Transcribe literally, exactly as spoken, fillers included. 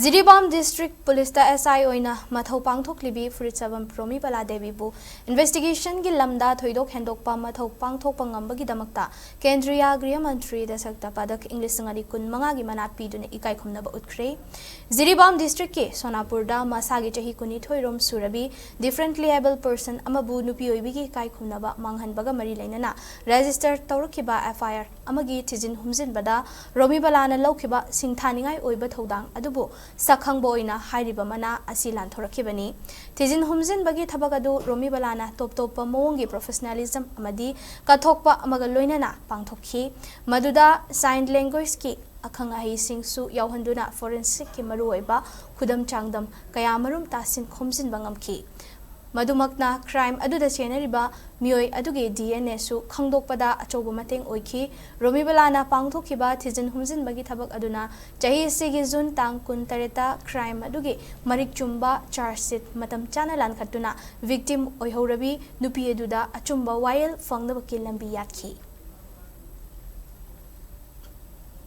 Jiribam district ꯄꯨꯂꯤꯁꯇ ꯑꯦꯁ ꯑꯥꯏ ꯑꯣꯏꯅ ꯃꯊꯧ ꯄꯥꯡꯊꯣꯛꯂꯤꯕꯤ ꯐꯨꯔꯤꯠꯁꯕꯝ ꯔꯣꯃꯤꯕꯂꯥ ꯗꯦꯕꯤꯕꯨ ꯏꯟꯚꯦꯁꯇꯤꯒꯦꯁꯟꯒꯤ ꯂꯝꯗ ꯊꯣꯏꯗꯣꯛ ꯍꯦꯟꯗꯣꯛꯄ ꯃꯊꯧ ꯄꯥꯡꯊꯣꯛꯄ ꯉꯝꯕꯒꯤꯗꯃꯛꯇ ꯀꯦꯟꯗ꯭ꯔꯤꯌꯥ ꯒ꯭ꯔꯤꯍ ꯃꯟꯇ꯭ꯔꯤꯗ ꯁꯛꯇ ꯄꯗꯛ ꯏꯪ ꯂꯤꯁꯤꯡ ꯑꯅꯤ ꯀꯨꯟ ꯃꯉꯥꯒꯤ ꯃꯅꯥ ꯄꯤꯗꯨꯅ ꯏꯀꯥꯏ ꯈꯨꯝꯅꯕ ꯎꯠꯈ꯭ꯔꯦ꯫ ꯖꯤꯔꯤꯕꯥꯝ ꯗꯤꯁꯇ꯭ꯔꯤꯛꯀꯤ ꯁꯣꯅꯥꯄꯨꯔꯗ ꯃꯁꯥꯒꯤ ꯆꯍꯤ ꯀꯨꯟꯅꯤꯊꯣꯏ ꯔꯣꯝ ꯁꯨꯔꯕꯤ ꯗꯤꯐ꯭ꯔꯦꯟꯠꯂꯤ ꯑꯦꯕꯜ ꯄꯔꯁꯟ ꯑꯃꯕꯨ ꯅꯨꯄꯤ ꯑꯣꯏꯕꯤꯒꯤ ꯏꯀꯥꯏ ꯈꯨꯝꯅꯕ ꯃꯥꯡꯍꯟꯕꯒ ꯃꯔꯤ ꯂꯩꯅꯅ ꯔꯦꯖꯤꯁꯇꯔ ꯇꯧꯔꯛꯈꯤꯕ ꯑꯦꯐ ꯑꯥꯏ ꯑꯥꯔ ꯑꯃꯒꯤ ꯊꯤꯖꯤꯟ ꯍꯨꯝꯖꯤꯟꯕꯗ ꯔꯣꯃꯤꯕꯂꯥꯅ ꯂꯧꯈꯤꯕ ꯁꯤꯡꯊꯥꯅꯤꯡꯉꯥꯏ ꯑꯣꯏꯕ ꯊꯧꯗꯥꯡ ꯑꯗꯨꯕꯨ ꯁꯛꯈꯪꯕ ꯑꯣꯏꯅ ꯍꯥꯏꯔꯤꯕ ꯃꯅꯥ ꯑꯁꯤ ꯂꯥꯟꯊꯣꯔꯛꯈꯤꯕꯅꯤ꯫ ꯊꯤꯖꯤꯟ ꯍꯨꯝꯖꯤꯟꯕꯒꯤ ꯊꯕꯛ ꯑꯗꯨ ꯔꯣꯃꯤꯕꯂꯥꯅ ꯇꯣꯞ ꯇꯣꯞꯄ ꯃꯑꯣꯡꯒꯤ ꯄ꯭ꯔꯣꯐꯦꯁꯅꯦꯂꯤꯖꯝ ꯑꯃꯗꯤ ꯀꯠꯊꯣꯛꯄ ꯑꯃꯒ ꯂꯣꯏꯅꯅ ꯄꯥꯡꯊꯣꯛꯈꯤ꯫ ꯃꯗꯨꯗ ꯁꯥꯏꯟ ꯂꯦꯡꯒ꯭ꯋꯦꯖꯀꯤ ꯑꯈꯪ ꯑꯍꯩꯁꯤꯡꯁꯨ ꯌꯥꯎꯍꯟꯗꯨꯅ ꯐꯣꯔꯦꯟꯁꯤꯛꯀꯤ ꯃꯔꯨꯑꯣꯏꯕ ꯈꯨꯗꯝ ꯆꯥꯡꯗꯝ ꯀꯌꯥꯃꯔꯨꯝ ꯇꯥꯁꯤꯟ ꯈꯣꯝꯖꯤꯟꯕ ꯉꯝꯈꯤ꯫ ꯃꯗꯨꯃꯛꯅ ꯀ꯭ꯔꯥꯏꯝ ꯑꯗꯨꯗ ꯆꯦꯟꯅꯔꯤꯕ ꯃꯤꯑꯣꯏ ꯑꯗꯨꯒꯤ ꯗꯤ ꯑꯦꯟ ꯑꯦꯁꯨ ꯈꯪꯗꯣꯛꯄꯗ ꯑꯆꯧꯕ ꯃꯇꯦꯡ ꯑꯣꯏꯈꯤ꯫ ꯔꯣꯃꯤꯕꯂꯥꯅ ꯄꯥꯡꯊꯣꯛꯈꯤꯕ ꯊꯤꯖꯤꯟ ꯍꯨꯝꯖꯤꯟꯕꯒꯤ ꯊꯕꯛ ꯑꯗꯨꯅ ꯆꯍꯤ ꯑꯁꯤꯒꯤ ꯖꯨꯟ ꯇꯥꯡ ꯀꯨꯟ ꯇꯔꯦꯠꯇ ꯀ꯭ꯔꯥꯏꯝ ꯑꯗꯨꯒꯤ ꯃꯔꯤꯛ ꯆꯨꯝꯕ ꯆꯥꯔꯖ ꯁꯤꯠ ꯃꯇꯝ ꯆꯥꯅ ꯂꯥꯟꯈꯠꯇꯨꯅ ꯚꯤꯛꯇꯤꯝ ꯑꯣꯏꯍꯧꯔꯕꯤ ꯅꯨꯄꯤ ꯑꯗꯨꯗ ꯑꯆꯨꯝꯕ ꯋꯥꯌꯦꯜ ꯐꯪꯅꯕꯒꯤ ꯂꯝꯕꯤ ꯌꯥꯠꯈꯤ꯫